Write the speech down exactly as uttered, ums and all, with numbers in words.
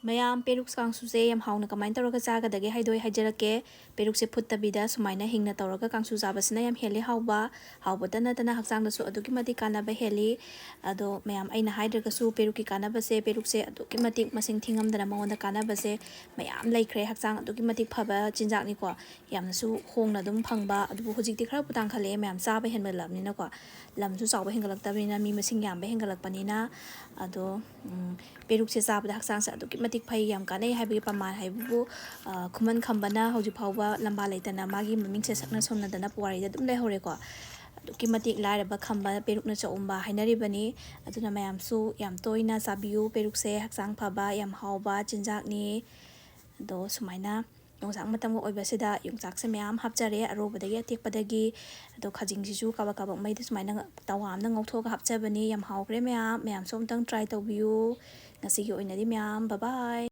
ꯃꯌꯥꯝ, ꯄꯦꯔꯨꯛ ꯀꯥꯡꯁꯨꯁꯦ ꯌꯥꯝ ꯍꯥꯎꯅ ꯀꯃꯥꯏꯅ ꯇꯧꯔꯒ ꯆꯥꯒꯗꯒꯦ ꯍꯥꯏꯗꯣ ꯑꯩ ꯍꯥꯏꯖꯔꯛꯀꯦ꯫ ꯄꯦꯔꯨꯛꯁꯦ ꯐꯨꯠꯇꯕꯤꯗ ꯁꯨꯃꯥꯏꯅ ꯍꯤꯡꯅ ꯇꯧꯔꯒ ꯀꯥꯡꯁꯨ ꯆꯥꯕꯁꯤꯅ ꯌꯥꯝ ꯍꯦꯜꯂꯦ ꯍꯥꯎꯕ꯫ ꯍꯥꯎꯕꯇ ꯅꯠꯇꯅ ꯍꯛꯆꯥꯡꯗꯁꯨ ꯑꯗꯨꯛꯀꯤ ꯃꯇꯤꯛ ꯀꯥꯟꯅꯕ ꯍꯦꯜꯂꯤ꯫ ꯑꯗꯣ ꯃꯌꯥꯝ, ꯑꯩꯅ ꯍꯥꯏꯗ꯭ꯔꯒꯁꯨ ꯄꯦꯔꯨꯛꯀꯤ ꯀꯥꯟꯅꯕꯁꯦ, ꯄꯦꯔꯨꯛꯁꯦ ꯑꯗꯨꯛꯀꯤ ꯃꯇꯤꯛ ꯃꯁꯤꯡ ꯊꯤꯉꯝꯗꯅ ꯃꯉꯣꯟꯗ ꯀꯥꯟꯅꯕꯁꯦ ꯃꯌꯥꯝ ꯂꯩꯈ꯭ꯔꯦ꯫ ꯍꯛꯆꯥꯡ ꯑꯗꯨꯛꯀꯤ ꯃꯇꯤꯛ ꯐꯕ ꯆꯤꯟꯖꯥꯛꯅꯤꯀꯣ꯫ ꯌꯥꯝꯅꯁꯨ ꯍꯣꯡꯅ ꯑꯗꯨꯝ ꯐꯪꯕ꯫ ꯑꯗꯨꯕꯨ ꯍꯧꯖꯤꯛꯇꯤ ꯈꯔꯕꯨ ꯇꯥꯡꯈꯠꯂꯛꯑꯦ, ꯃꯌꯥꯝ ꯆꯥꯕ ꯍꯦꯟꯒꯠꯂꯛꯑꯕꯅꯤꯅꯀꯣ꯫ ꯂꯝꯁꯨ ꯆꯥꯎꯕ ꯍꯦꯟꯒꯠꯂꯛꯇꯕꯅꯤꯅ, ꯃꯤ ꯃꯁꯤꯡ ꯌꯥꯝꯕ ꯍꯦꯟꯒꯠꯂꯛꯄꯅꯤꯅ꯫ ꯑꯗꯣ ꯎꯝ, ꯄꯦꯔꯨꯛꯁꯦ ꯆꯥꯕꯗ ꯍꯛꯆꯥꯡꯁꯦ ꯑꯗꯨꯛꯀꯤ ꯃꯇꯤꯛ ꯐꯩ, ꯌꯥꯝ ꯀꯥꯟꯅꯩ ꯍꯥꯏꯕꯒꯤ ꯄ꯭ꯔꯃꯥꯟ ꯍꯥꯏꯕꯕꯨ, ꯑ, ꯈꯨꯃꯟ ꯈꯝꯕꯅ ꯍꯧꯖꯤꯛ ꯐꯥꯎꯕ ꯂꯝꯕꯥ ꯂꯩꯇꯅ ꯃꯥꯒꯤ ꯃꯃꯤꯡꯁꯦ ꯁꯛꯅ ꯁꯣꯝꯅꯗꯅ ꯄꯨꯋꯥꯔꯤꯗ ꯑꯗꯨꯝ ꯂꯩꯍꯧꯔꯦꯀꯣ꯫ ꯑꯗꯨꯛꯀꯤ ꯃꯇꯤꯛ ꯂꯥꯏꯔꯕ ꯈꯝꯕ ꯄꯦꯔꯨꯛꯅ ꯆꯥꯛꯎꯝꯕ ꯍꯥꯏꯅꯔꯤꯕꯅꯤ꯫ ꯑꯗꯨꯅ ꯃꯌꯥꯝꯁꯨ ꯌꯥꯝ ꯇꯣꯏꯅ ꯆꯥꯕꯤꯌꯨ꯫ ꯄꯦꯔꯨꯛꯁꯦ ꯍꯛꯆꯥꯡ ꯐꯕ, ꯌꯥꯝ ꯍꯥꯎꯕ ꯆꯤꯟꯖꯥꯛꯅꯤ꯫ ꯑꯗꯣ ꯁꯨꯃꯥꯏꯅ ꯌꯣꯡꯆꯥꯛ ꯃꯇꯝꯒ ꯑꯣꯏꯕꯁꯤꯗ ꯌꯣꯡꯆꯥꯛꯁꯦ ꯃꯌꯥꯝ ꯍꯥꯞꯆꯔꯦ, ꯑꯔꯣꯕꯗꯒꯤ, ꯑꯇꯦꯛꯄꯗꯒꯤ꯫ ꯑꯗꯣ ꯈꯥꯖꯤꯡꯁꯤꯁꯨ ꯀꯥꯕꯛ ꯀꯥꯕꯛ ꯃꯩꯗ ꯁꯨꯃꯥꯏꯅ ꯇꯋꯥ ꯑꯝꯗ ꯉꯧꯊꯣꯛꯑꯒ ꯍꯥꯞꯆꯕꯅꯤ꯫ ꯌꯥꯝ ꯍꯥꯎꯈ꯭ꯔꯦ ꯃꯌꯥꯝ, ꯃꯌꯥꯝꯁꯨ ꯑꯝꯇꯪ try ꯇꯧꯕꯤꯌꯨ꯫ ꯉꯁꯤꯒꯤ ꯑꯣꯏꯅꯗꯤ ꯃꯌꯥꯝ, bye bye꯫